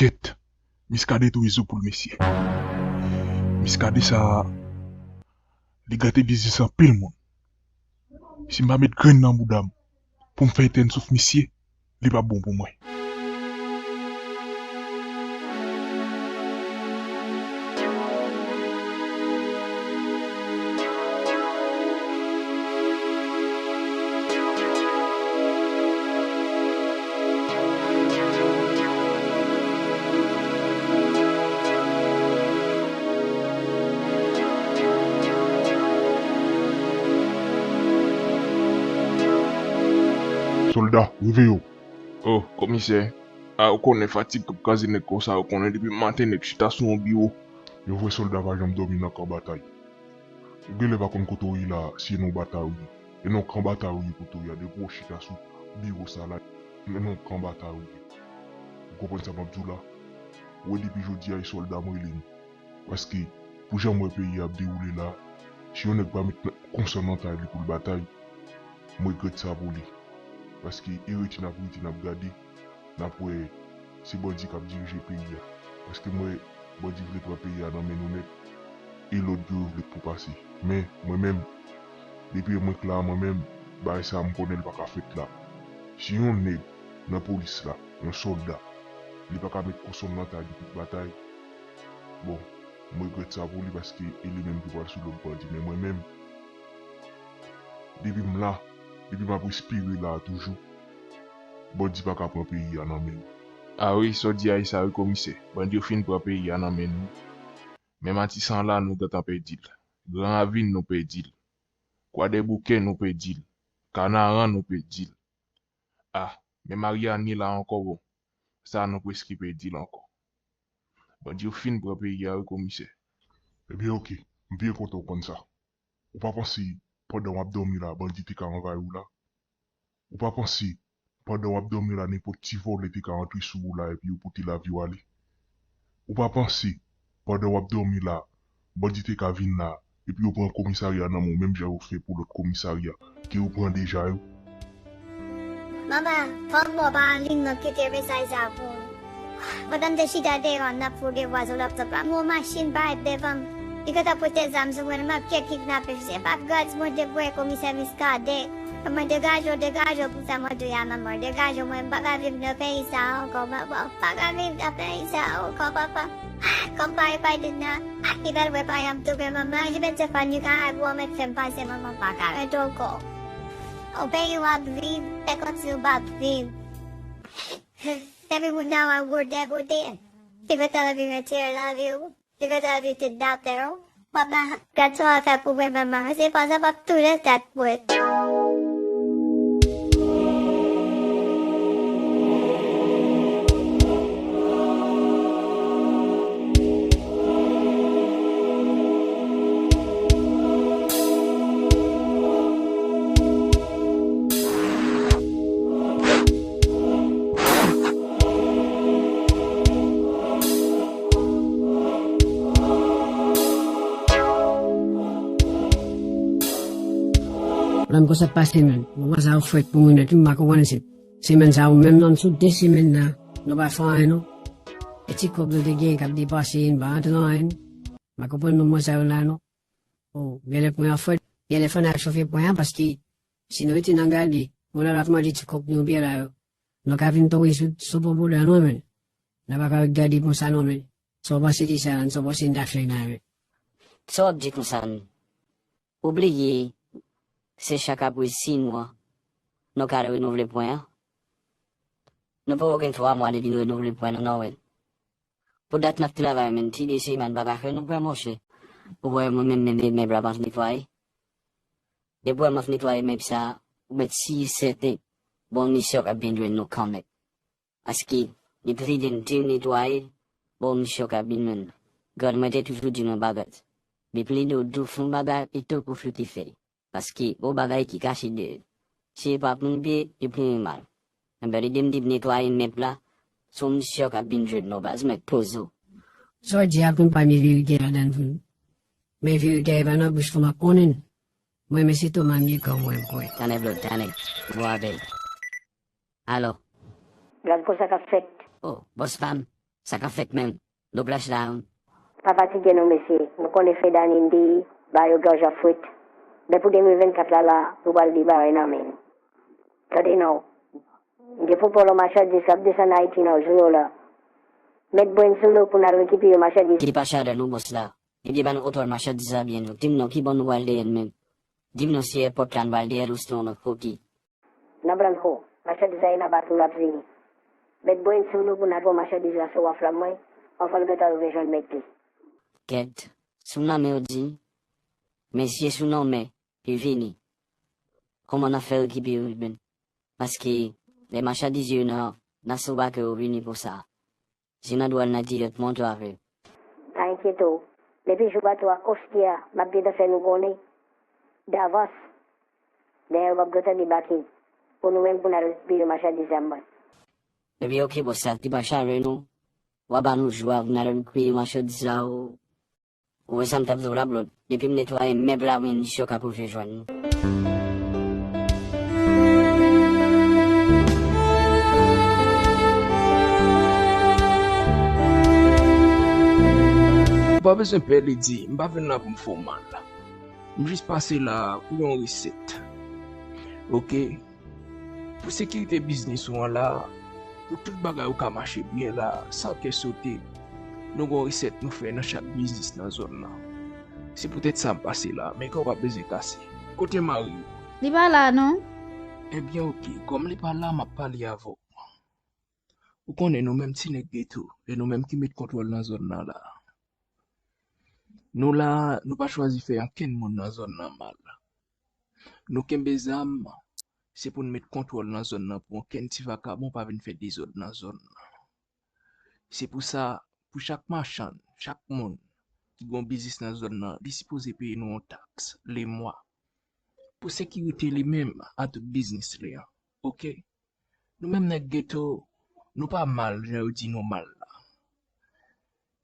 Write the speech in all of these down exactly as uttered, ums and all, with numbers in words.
Kèt, Miskaden tou rezo pou l, mesye. Miskaden sa a, li gate biznis anpil moun. Si m pa met grenn nan bouda m pou m fè etèn souf misye, li p ap bon pou mwen. Sòlda, reveye w! O, komisè, a, ou konnen fatig k ap kraze nèg konsa, ou konnen depi maten nèg chita sou yon biwo. Yon vrè sòlda pa janm dòmi nan kan batay. Ou genlè pa konn kote w ye la, si e nan batay ou ye. E nan kan batay ou ye kote w ye a, depi w chita sou biwo sa la, nan kan batay ou ye. Ou konprann sa m ap di w la? Ou wè depi jodi a, e sòlda m rele nou. Paske, pou jan m wè peyi a ap dewoule la, si yon nèg pa met konsan nan tay li pou l batay, m regrèt sa pou li. Paske, e rete n ap rete n ap gade, n ap wè se bandi k ap dirije peyi a. Paske m wè bandi vle pran peyi a nan men nou nèt, e lòt yo vle pou pase. Men, mwen menm, depi mwen k la, mwen menm, bagay sa a m konnen l pa ka fèt la. Si yon nèg nan polis la, yon sòlda, li pa ka met konsan nan tay li pou l batay, bon, m regrèt sa pou li paske e li menm ki pral sou lòt bandi. Men mwen menm, depi m la, depi m ap respire la a toujou, bandi pa ka pran peyi a nan men nou. A wi, sa w di a e sa wi, komisè. Bandi yo fin pran peyi a nan men nou. Men Matisan la, nou gentan pèdi l. Gran Ravin, nou pèdi l. Kwadèboukè, nou pèdi l. Kanaran, nou pèdi l. A, men Maryani la ankò, bon. Sa, nou prèske pèdi l ankò. Bandi yo fin pran peyi a wi, komisè. Ebyen, oke. M byen kontan w konn sa. Ou pa panse, pandan w ap dòmi la, bandi te ka anvayi w la? Ou pa panse, pandan w ap dòmi la, nenpòt ti vòlè te ka antre sou ou la epi yo pote lavi w ale? Ou pa panse, pandan w ap dòmi la, bandi te ka vin la, epi yo pran komisarya nan men w, menm jan yo fè pou lòt komisarya ke yo pran deja yo? Mama, fòk mwen pa annik nan kite mesaj sa pou ou. Pandan m te chita deyò a, n ap fouge vwa sou laptòp la, m wè yon machin parèt devan m. Li gentan pote zam sou mwen, m ap kè kidnape. Se pa grès Bondye pou wè komisè Miskaden. Mwen degaje w, degaje w pou sa mwen di w a, manman, degaje w, mwen m pa ka viv nan peyi sa a ankò, manman, m pa ka viv nan peyi sa a ankò, papa. Kòm pa e Biden nan, ak ki bèl wè pa janm toupe manman, je mèt se fann li ka ak ou mèt fè m pase, manman, m pa ka ret ankò. Yon peyi w ap viv, fè kòmsi w p ap viv. Depi moun nan wè w gode gode, li gentan anvi retire lavi w. Li gentan anvi kidnape w. Papa, gad sa w ap fè pou mwen, manman. Se pa sa m ap tounen tèt mwen. Lè m konsa pase menm, moman sa yo frèt pou mwen nèt, m pa konprann se semèn sa yo menm nan sou de semèn nan, nou pa fè anyen non. E ti kòb nou te gen k ap depase, n pa antre nan anyen. M pa konprann moman sa yo la non. O, genlè pwen an frèt, genlè fò n al chofe pwen an, paske si nou rete nan gade, moun nan ap mande ti kòb nou byen la yo, nou ka vin tonbe sou, sou bon bouda nou menm. N ap pa ka ret gade konsa non menm. Sa w panse de sa, sa w panse n ta fè la menm? Sa w ap di konsa menm? Ou bliye, se chak apre sis mwa, nou ka renouvle pwen an. Nou poko gen twa mwa depi nou renouvle pwen nou non menm. Pou dat n ap travay menm, ti de semèn pa ka fè nou pwen monchè. Ou wè mwen menm, menm, menm mèb la m ap netwaye. Depi w wè m ap netwaye mèb sa, ou mèt si sèten, bon misyon k ap vin jwenn nou kanmenm. Paske, depi lide m di m netwaye, bon misyon k ap vin jwenn nou. Gad mwen te toujou di mwen bagay. Depi lide w di w fè yon bagay, li tankou fouti fèy. Paske, gon bagay ki kache dèyè. Si e pa pou m byen, li pou m mal. Enben, lide m di m netwaye mèb la, se yon misyon k ap vin jwenn nou baz, mèt poze w. Sa w di a konn pa gen verite ladan l vre. Men verite a e pa nan bouch fò m ap konnen l. Mwen, men se Toma m ye, kòm mwen kwè. Tande Blòd, tande. Bon apèl. Alo. Gad konsa k ap fèt. O, bòs pa m. Sa k ap fèt menm? Douglas la, wi. Pa fatige non, mesye. Nou konnen Fedani n di, ba yo gòj ap fwet. Men pou de mil vennkat la, la, nou pral debare nan men n. Tande non. M gen pwopo lò machandiz k ap desann Ayiti nan zwo la. Met brenn sou nou pou n al rekipere machandiz. Kite pa chada non, bòs la. Ebyen, ba nou kontwòl machandiz la byen, non. Di m non, ki bò nou pral dèyè l menm? Di m non, si èpòt la, nou pral dèyè l osnon lòt kote. Nan Blanco, machandiz la e nan bato l ap vini. Met brenn sou nou pou n al pran machandiz la sou waf la mwen, anvan l gentan rive jwenn mèt li. Kèt, sou nan men w di, men si e sou nan men, li vini. Kòman n ap fè rekipere l menm? Paske lè machandiz yo nan, nan sou bato yo vini pou sa. Se nan dwàn nan dirèk mwen travay. Pa enkyete w. Depi jou bato a koste a, m ap gentan fè nou konnen davans. Dayè, w ap gentan debake pou nou menm pou n al rekipere machandiz la mwen. Ebyen, oke, bòs la, kite pa chada non. W a ba nou jou a pou n al rekipere machandiz la, o. Ou wè sa m t ap di w la, Blòd? Depi m netwaye mèb la, men misye yo ka pwouve jwenn nou. Ou pa bezwen pè, Lady. M pa vin la pou m fè w mal. M jis pase la pou yon resèt. Oke? Pou sekirite biznis ou an la, pou tout bagay ou ka mache byen la, san kè sote, nou gon resèt nou fè nan chak biznis nan zòn nan. Se poutèt sa m pase la, men kè w pa bezwen kase. Kote mari w? Li pa la non. Ebyen, oke, kòm li pa la, m ap pale avè w. Ou konnen nou menm ti nèg geto, e nou menm ki met kontwòl nan zòn nan la. Nou la, nou pa chwazi fè ankenn moun nan zòn nan mal. Nou kenbe zam, se pou n met kontwòl nan zòn nan pou ankenn ti vakabon pa vin fè dezòd nan zòn nan. Se pou sa, pou chak machann, chak moun ki gon biznis nan zòn nan, li sipoze peye nou yon taks lemwa. Pou sekirite li menm a tout biznis li an. Oke? Nou menm nèg geto, nou pa mal jan yo di nou mal la.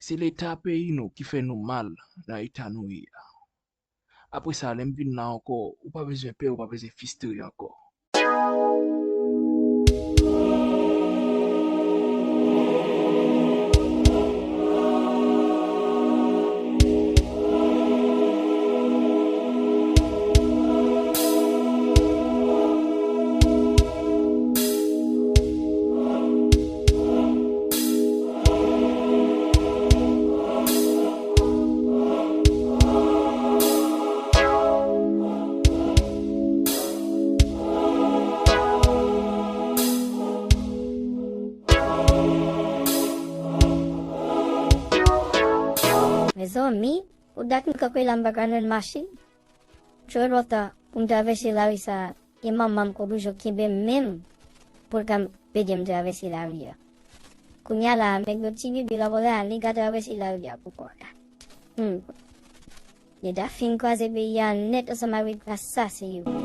Se leta peyi nou ki fè nou mal nan eta nou ye a. Apre sa, lè m vin la ankò, ou pa bezwen pè, ou pa bezwen fistre ankò. Mezanmi, pou dat m kanpe la, m pa ka jwenn machin. Tro lontan pou m travèse lari sa a, e manman m k oblije kenbe men m pou l ka ede m travèse lari a. Kounye a la a, nèg yo ti bebe la, vòlè a, li ka travèse lari a pou kò l. Hmm. Li ta fin kwaze peyi a nèt ansanm avèk asasen yo.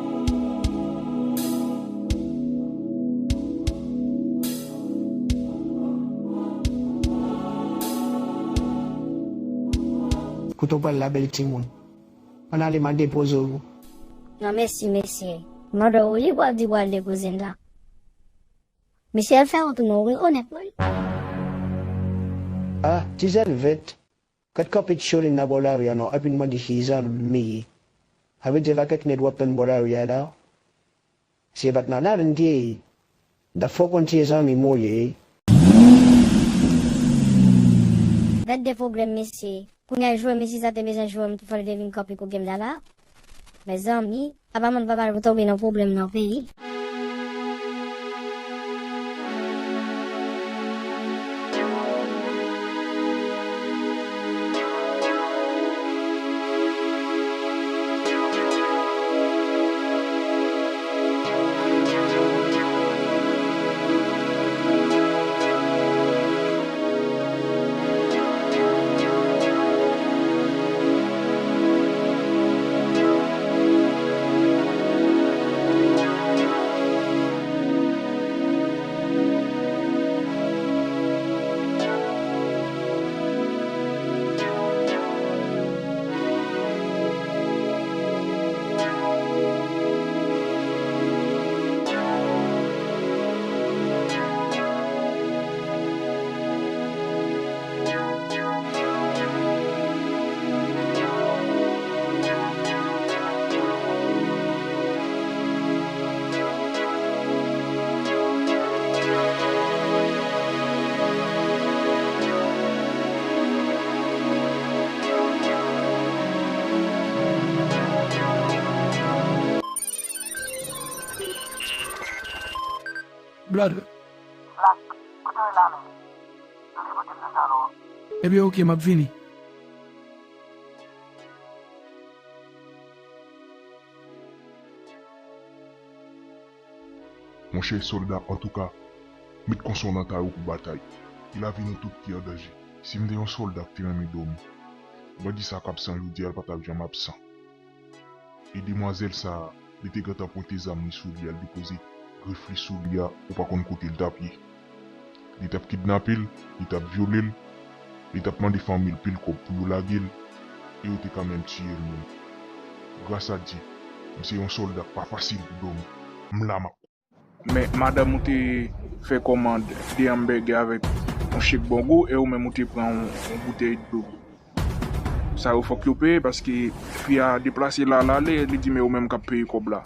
Kote w pral la, bèl timoun? Ann ale, m a depoze w. Non, mèsi, mesye. Mande w, li pral di pral depoze m la. Mesye, al fè yon tou non, wi, onèt, wi. Ah, ti zèl vèt. Gad kanpe ti cholin nan bò lari a non, epi l mande si zanmi m li ye. Sa vle di la kèk nèg w ap tann bò lari a la. Se pa t nan lavi n te ye. Dat fò w konn se zanmi m ou ye. Gad de pwoblèm, mesye. Kounye a, jwè mesye sa te bezwen jwe m, ki fè l te vin kanpe kote m la la. Mezanmi, apa moun pa pral tonbe nan pwoblèm nan peyi. Blood. Black, kote w ye la menm? Yo te pote m nan salon an. Ebyen, oke, m ap vini. Monchè sòlda, antouka, met konsonant a yo pou batay. E lavi nou tout ki an danje. Si m te yon sòlda k te renmen dòmi, bandi sa k absan jodi a, l pa t ap janm absan. E demwazèl sa a, li te gentan pote zam li sou li a, l depoze grif li sou li a, ou pa konn kote l t ap ye. Li t ap kidnape l, li t ap vyole l, li t ap mande fanmi l pil kòb pou yo lage l, e yo te kanmenm tiye l menm. Gras a Dye, m se yon sòlda k pa fasil pou dòmi. M la m ap Men madanm ou te fè kòmand de hamburger avèk yon shake bongou e ou menm ou te pran yon, yon boutèy dlo. Sa yo fòk yo peye paske fi a deplase la l ale, li di men ou menm k ap peye kòb la.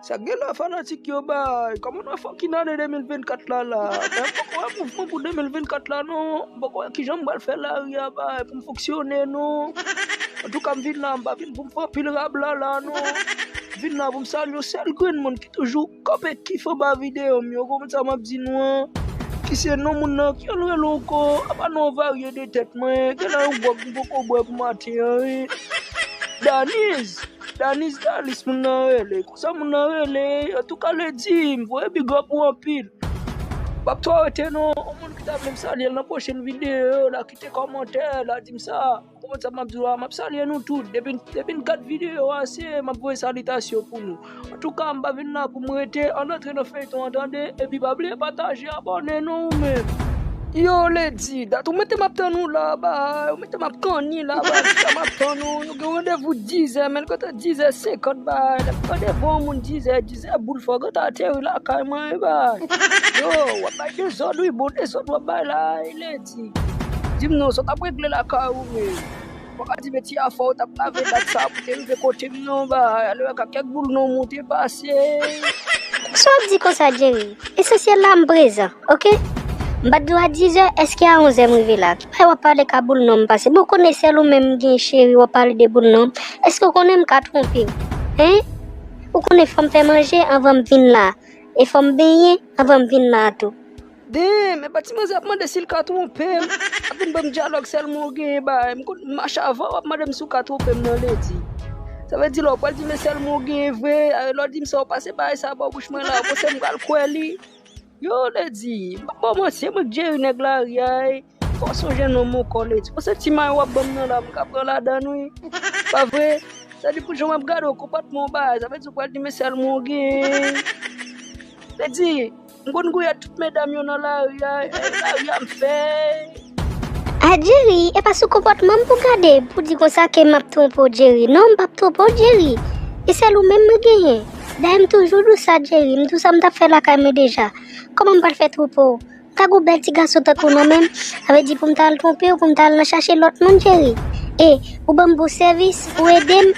Sa gen la fanatik yo bay, kòman nan fucking ane de mil vennkat la la? Men m poko wè mouvman pou de mil vennkat la non, m poko wè kijan m pral fè lari a bay pou m fonksyone non. Antouka m vin la, m pa vin pou m fè anpil rabla la non. Vin la pou m salye yon sèl grenn moun ki toujou kanpe kif anba videyo m yo, konprann sa m ap di nou an? Ki se non moun nan, ki yo rele ankò? Apa non varye de tèt mwen, gen la yon gwòg m poko bwè pou maten an wi. Daniz, Daniz Dalis moun nan rele, konsa moun nan rele. Antouka Lady, m voye big up ou anpil. M p ap twò rete non, yon moun ki ta vle m salye l nan pwochèn videyo la, kite kòmantè la, di m sa. Ou konprann sa m ap di w la, m ap salye nou tout. Depi, depi n gad videyo a, se m ap voye salitasyon pou nou. Antouka, m pa vin la pou m rete, ann antre nan feyton an tande, epi pa bliye pataje, abòne non ou menm. Yo, Lady, dat ou mete m ap tann ou la, bay, ou mete m ap kanni la, bay, sa m ap tann ou, nou gen randevou dizè, men l gentan dizè senkant, bay, lè m tande bon moun dizè, dizè boul fò, gentan ateri lakay mwen, bay. Yo, w ap bay dezòd, wi, bon dezòd w ap bay la, Lady. Di m non, sa w t ap regle lakay ou menm? Ou pa ka di men ti afè w t ap lave dat sa pou te rive kote m non, bay, ale wè ka kèk boul non m ou te pase. Sa w ap di konsa, Jerry? Esansyèl la, m prezan, oke? M pa t di w a dizè, èske a onzè m rive la? Ki bagay w ap pale ka boul non m pase? Bon, konnen sèl ou menm m gen cheri, w ap pale de boul non m. Èske w konnen m ka twonpe w? Hein? Ou konnen fò m fè manje anvan m vin la. E fò m benyen anvan m vin la tou. Den, men pa ti manzè ap mande si l ka twonpe m. Ap vin ban m dyalòg sèlman ou genyen bay. M konn mache avè w, w ap mande m si w ka twonpe m nan Lady. Sa vle di la w pral di men sèlman ou genyen vre, lè w di m sa w pase bagay sa bò bouch mwen la, ou panse m pral kwè li? Yo, Lady, m p ap ba w manti, se mwen k Jerry nèg lari a, ey. Fò w sonje non m ankò, Lady. Panse ti may w ap ban m nan la, m ka pran ladann wi. Pa vre? Sa di pou jan m ap gade w, konpòtman w bagay, sa vle di w pral di men sèlman w genyen. Lady, m konn gouye tout medam yo nan lari a, e lari a m fè. A Jerry, e pa sou konpòtman m pou gade, pou di konsa ke m ap twonpe w, Jerry. Non, m p ap twonpe w, Jerry. E sèl ou menm mwen genyen. Dayè m toujou di w sa, Jerry. M di w sa m t ap fè lakay mwen deja. Kòman m pral fè twonpe w? M ka gen yon bèl ti gason tankou w nan men m. Sa vle di pou m t al twonpe w, pou m t al nan chache lòt moun, Jerry. E, ou ban m bon sèvis, ou ede m.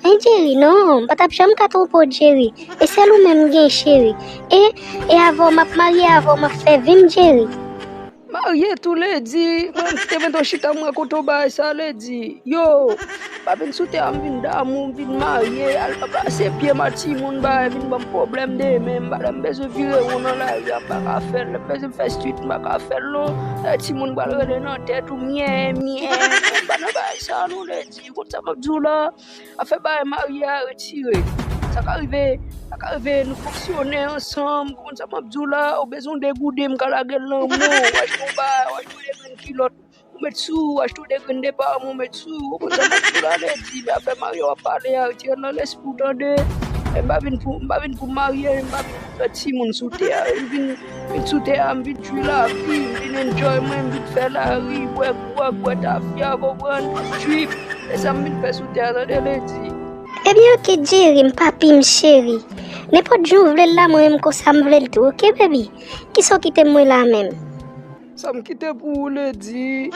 Hein, Jerry, non, m pa t ap janm ka twonpe w, Jerry. E sèl ou menm m gen, cheri. E, e avè w m ap marye, avè w m ap fè vi m, Jerry. Marye tou, Lady. Mwen, m kite mete w chita m rakonte w bagay sa, Lady. Yo, pa vin sou tè a m vin damou, m vin marye, al pase pye m a timoun, bagay vin ban m pwoblèm demen, m pa, lè m bezwen vire won nan lari a, m pa ka fè l, lè m bezwen fè street, m pa ka fè l non. Lè timoun pral rele nan tèt ou, myè, myè, m pa nan bagay sa non, Lady. Ou konn sa m ap di w la? Afè bagay marye a retire. Sa ka rive, sa ka rive nou fonksyone ansanm, ou konn sa m ap di w la, ou bezwen de gouden, m ka lage l nan men w, ou achte yon bagay, ou achte yon de grenn kilòt, ou met sou, ou achte yon de grenn de pawòm, ou met sou, ou konn sa m ap di w la, Lady, men afè marye w ap pale a, retire l nan lespri w, tande? E m pa vin pou, m pa vin pou marye, m pa vin pou fè timoun sou tè a, m vin, vin sou tè a, m vin jwi lavi, m vin enjoy mwen, m vin fè lari, bwè gwòg, bwè tafya, konprann? Trip. E sa m vin fè sou tè a, tande, Lady. Ebyen, oke, Jerry, m papi, m cheri. Nenpòt jan w vle l la, mwen menm konsa m vle l tou, oke, baby? Kisa w kite m mwen la menm? Sa m kite pou ou, Lady.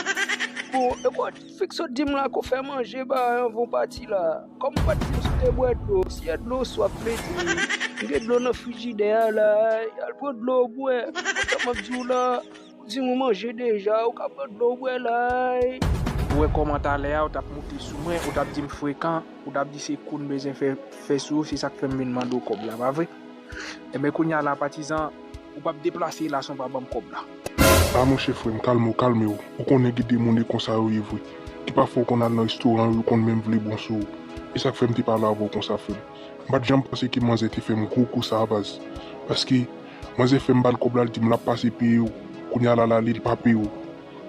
Bon, e bon, fik sot di m la ke w fè manje bagay anvan w pati la. Kòm ou pa t di m si w te bwè dlo, si e dlo w swaf, Lady, m gen dlo nan frijidè a la, al pran dlo w bwè. Sa m ap di w la. Ou di m ou manje deja, ou ka pran dlo w bwè la. Ou wè kòman talè a ou t ap moute sou mwen, ou t ap di m frekan, ou t ap di se kou n bezwen fè, fè sou ou, se sa k fè m vin mande w kòb la, pa vre? Ebyen, kounye a la, patizan, ou p ap deplase la san w pa ban m kòb la. A monchè frè m, kalme w, kalme w. Ou konnen gen de moun e konsa yo ye vre. Ki pafwa w konn al nan restoran yo, yo konn menm vle bon sou ou. E sa k fè m te pale avè w konsa frè m. M pa t janm panse ke manzè te fè m gwo kou sa a baz. Paske manzè fè m ba l kòb la, l di m l ap pase peye w. Kounye a la l ale, l pa peye w.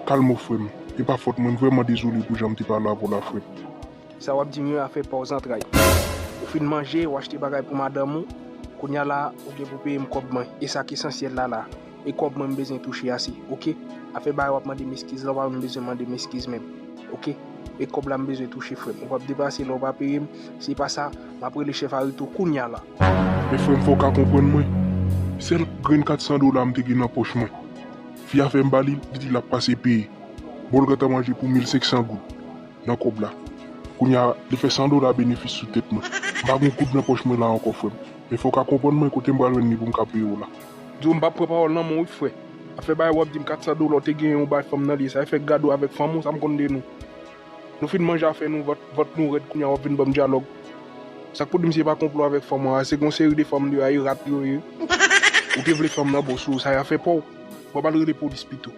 Kalme w frè m. E pa fòt mwen, m vrèman dezole pou jan m te pale avè w la frè m. Sa w ap di m yo afè pa w zantray. Ou fin manje, w achte bagay pou madanm ou, kounye a la ou gen pou peye m kòb mwen. E sa k esansyèl la la. E kòb mwen m bezwen touche ase, oke? Afè bagay w ap mande m eskiz la, w pa menm bezwen mande m eskiz menm, oke? E kòb la m bezwen touche frè m. Ou p ap deplase la, ou pa peye m. Si e pa sa, m ap rele chèf Arito kounye a la. Men frè m, fò w ka konprann mwen. Sèl grenn kat san dola m te gen nan pòch mwen. Fi a fè m ba li, li di l ap pase peye. Bon, l gentan manje pou mil senk san goud nan kòb la. Kounye a, li fè san dola benefis sou tèt mwen. M pa gen goud nan pòch mwen la ankò, frè m. Men fò w ka konprann mwen kote m pral jwenn li pou m ka peye w la. Di w m p ap pran pawòl nan men w wi, frè. Afè bagay w ap di m kat san dola w te genyen w bay fanm nan li, sa e fè gade w avèk fanm ou, sa m konn de nou. Nou fin manje afè nou, vant, vant nou rèd, kounye a w ap vin ban m dyalòg. Sa k pou di m si e pa konplo avèk fanm ou a, se gon seri de fanm deyò a, e rat yo ye. Ou te vle fanm nan bon sou ou, sa e afè pa w. W ap al rele polis pito.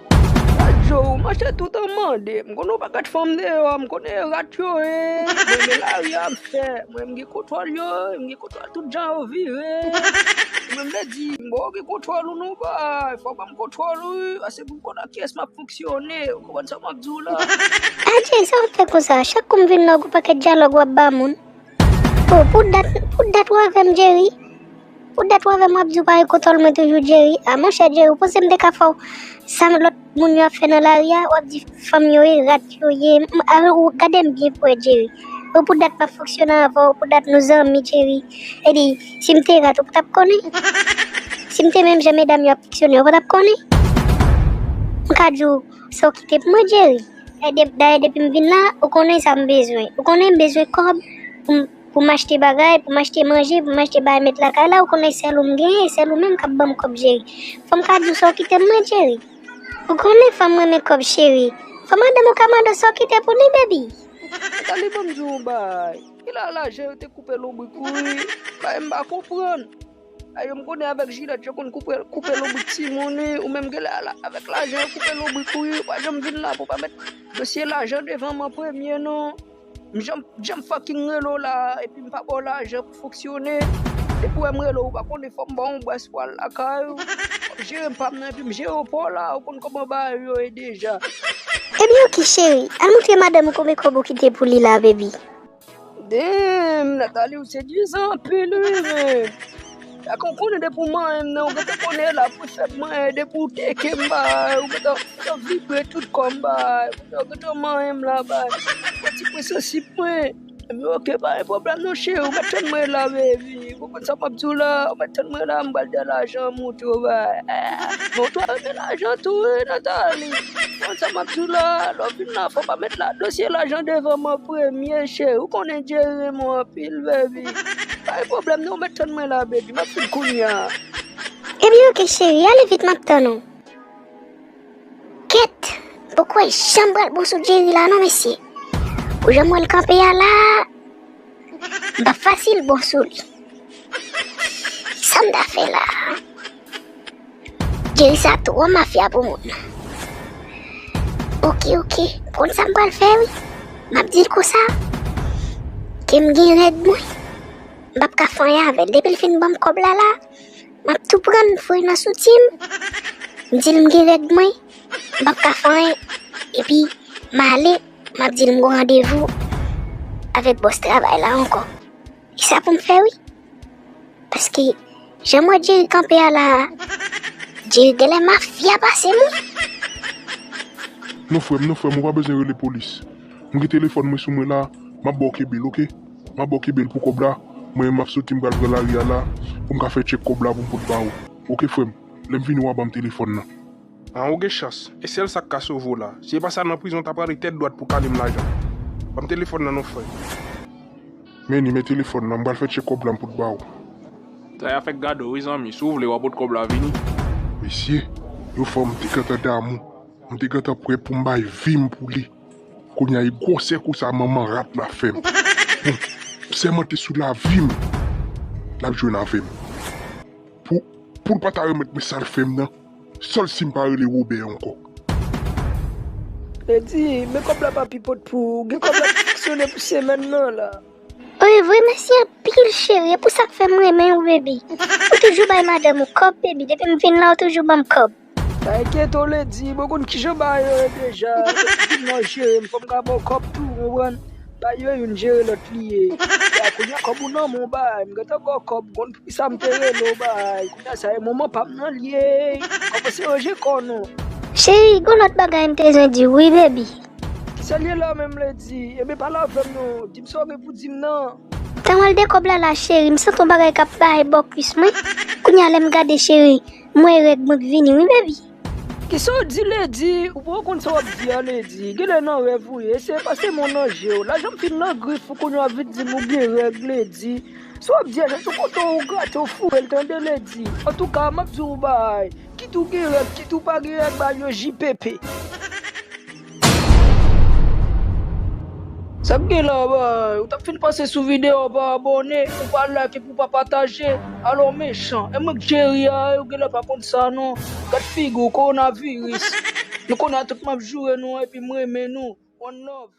Adjo, ou mache tout an mande. M konnen w pa kat fanm deyò a, m konnen e rat yo ye. Mwen, men lari a m fè. Mwen, m gen kontwòl yo, m gen kontwòl tout jan yo vire. Mwen, m vle di, m ba w gen kontwòl ou non, bay. Fò w ban m kontwòl ou, wi. Pase pou m konn ak kiyès m ap fonksyone. Ou konprann sa m ap di w la? Adje, sa w ap fè konsa? Chak kou m vin la, w gon pakèt dyalòg w ap ba moun. Oh, pou dat, pou dat w avè m, Jerry. Pou dat w avè m, w ap di w pa gen kontwòl mwen toujou, Jerry. A monchè, Jerry, ou panse m te ka fè w sa lòt moun yo ap fè nan lari a? W ap di fanm yo e rat yo ye. M, a, ou gade m byen pou wè, Jerry. Ou pou dat m ap fonksyone avè w, pou dat nou zanmi, Jerry. Epi, si m te rat, ou p t ap konnen? Si m te menm jan medam yo ap fonksyone, ou p t ap konnen? M ka di w, sa w kite pou mwen, Jerry. Dayè, depi m vin la, ou konnen sa m bezwen. Ou konnen m bezwen kòb pou m, pou m achte bagay, pou m achte manje, pou m achte bagay met lakay la. Ou konnen sèl ou m genyen, e sèl ou menm k ap ban m kòb, Jerry. Fò m ka di w sa w kite m mwen, Jerry. Ou konnen fanm renmen kòb, cheri. Fò madanm ou ka mande w sa w kite pou li, baby. Tande, ban m di w yon bagay. Ki la lajan yo te koupe lonbrik ou wi? Bagay m pa konprann. Ayo, m konnen avèk jilèt yo konn koupe, koupe lonbrik timoun wi. Ou menm genlè avèk lajan yo koupe lonbrik ou wi. Ou pa janm vin la pou pa met dosye lajan devan m an premye non. M janm, janm fucking rele w la, epi m pa ba w lajan pou fonksyone. Depi w wè m rele w, ou pa konnen fò m ba w yon bwès pou al lakay ou. Fò m jere m pa m nan, epi m jere w pa w la, ou konn kòman bagay yo ye deja. Ebyen oke cheri, al montre madanm ou konbyen kòb ou kite pou li la, baby. Damn, Nathalie, ou sedwizan anpil wi, men. Sa kon konnen depi w manyen m nan, ou gentan konnen la pou fè m manyen, depi w teke m bay, ou gentan, ou gentan vibre tout kò m bay, ou gentan manyen m la bay. Yon ti pwen sansib mwen. Ebyen oke, pa gen pwoblèm non cheri, ou mèt tann mwen la baby. Ou konprann sa m ap di w la, ou mèt tann mwen la, m pral dèyè lajan m montre w bay. Men ou twò renmen lajan tou wi Nathalie. Ou konprann sa m ap di w la, lè w vin la fò w pa met la dosye lajan devan m an premye cheri, ou konnen Jerry renmen w anpil baby. Pa gen pwoblèm non, ou mèt tann mwen la baby, m ap vin kounye a. Ebyen oke cheri, ale vit m ap tann ou. Kèt, m poko wè jan m pral bon sou Jerry la non mesye. Pou jan m wè l kanpe a la, m p ap fasil bon sou li. Sa m ta fè la? Jerry sa twò mafya pou moun. Oke, oke, m konn sa m pral fè wi. M ap di l konsa ke m gen règ mwen. M p ap ka fè anyen avè l. Depi l fin ban m kòb la la, m ap tou pran l, m foure nan soutyen m. M di l m gen règ mwen, m p ap ka fè anyen. Epi m ale, m ap di l m gon randevou avèk bòs travay la ankò. E sa pou m fè wi. Paske jan m wè Jerry kanpe a la a, Jerry genlè mafya pase m wi. Non frè m, non frè m, ou pa bezwen rele polis. M gen telefòn mwen sou mwen la, m ap ba w kenbe l, oke? M ap ba w kenbe l pou kòb la. Mwen menm m ap soti, m pral pran lari a la pou m ka fè tchèk kòb la pou m pot ba ou. Oke frè m, lè m vini w a ban m telefòn nan. An, ou gen chans. E sèl sa k ka sove w la. Si e pa sa nan prizon w ta prale tèt dwat pou kale m lajan. Ban m telefòn nan non frè. Men ni, men telefòn nan, m pral fè tchèk kòb la m pot ba ou. Sa y a fèk gade w wi zanmi, si w vle w a pot kòb la vini. Mesye, yon fanm m te gentan damou, m te gentan prè pou m bay vi m pou li. Kounye a e gwosè kou sa manman rat la fè m. Bon, m sèmante sou lavi m l ap jwenn avè m. pou l pa ta remèt mwen sa l fè m nan, sèl si m pa rele Wobè ankò. Lady, men kòb la pa pi pot pou ou. Gen kòb la ki fonksyone pou semèn nan la. Wi, vre, mèsi anpil, cheri. E pou sa k fè m renmen w, baby. Ou toujou bay madanm ou kòb, baby. Depi m vin la, ou toujou ban m kòb. Pa enkyete w, Lady. Mwen konn kijan bagay yo ye deja. Depi m vin la, w jere m. Fò m ka ba w kòb tou, w konprann? Pa yo youn jere lòt li ye. Ya, kounye a kòb ou nan men w, bay. M gentan ba w kòb. Konn poukisa m te rele w, bay. Kounye a sa e moman pa m nan li ye. Kòmanse ranje kò w non. Cheri, gon lòt bagay m te bezwen di w, wi, baby. Kisa l ye la menm, Lady? Ebyen pale avè m non. Di m sa w gen pou di m nan. Tan w al de kòb la la, cheri, m santi yon bagay k ap bay bò kwis mwen. Kounye a lè m gade, cheri, m wè règ mwen k vini, wi, baby. Kisa w di, Lady? Ou poko konn sa w ap di a, Lady. Genlè nan rèv ou ye. Eseye pase men w nan je w. Lajan m fin nan grif ou, kounye a w ap vin di m ou gen règ, Lady. Sa w ap di a, jan sou kote w grate w foure l, tande, Lady. Antouka, m ap di w yon bagay. Kit ou gen règ, kit ou pa gen règ, bagay yo J P P. Sa k gen la, bay? Ou t ap fin pase sou videyo a, pa abòne, ou pa like, epi ou pa pataje. Alò mechan. E mwen k Jerry a, ou genlè pa konn sa non. Gad figi w, kowonaviris. Nou konnen a tout m ap joure nou, epi m renmen nou. One love.